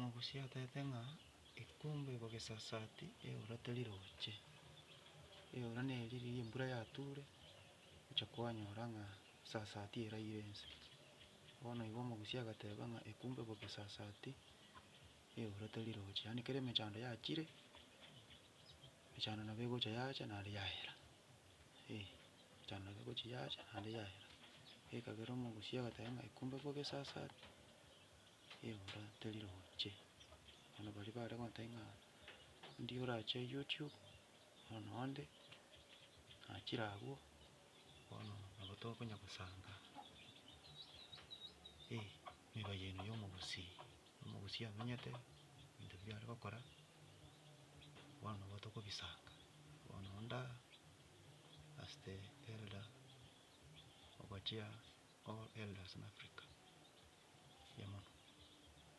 Omogusii atebete ng'a ekumba ebogesasati eora teri roche. Eora neri riria embura yature, ocha kwanyora ng'a sasati eraire nse. Bono igo omogusii agateba ng'a ekumba ebogesasati eora teri roche, yaani kera emechando yachire, emechando nabo egocha yacha naende yaera, eh, emechando nabo egochia yacha naende yaera. Ekagera omogusii agateba ng'a ekumba ebogesasati. Eora teri roche. Bono baria bare gontebia ng'a ndi orache youtube, bono onde, nachire abwo, bono nabo tokonya gosanga eh emebayeno ya omogusii, omogusii amenyete, ebinto biria are gokora, bono nabo tokobisanga. Bono onde aa, as the elder ogochia all elders in Africa, mbuya mono.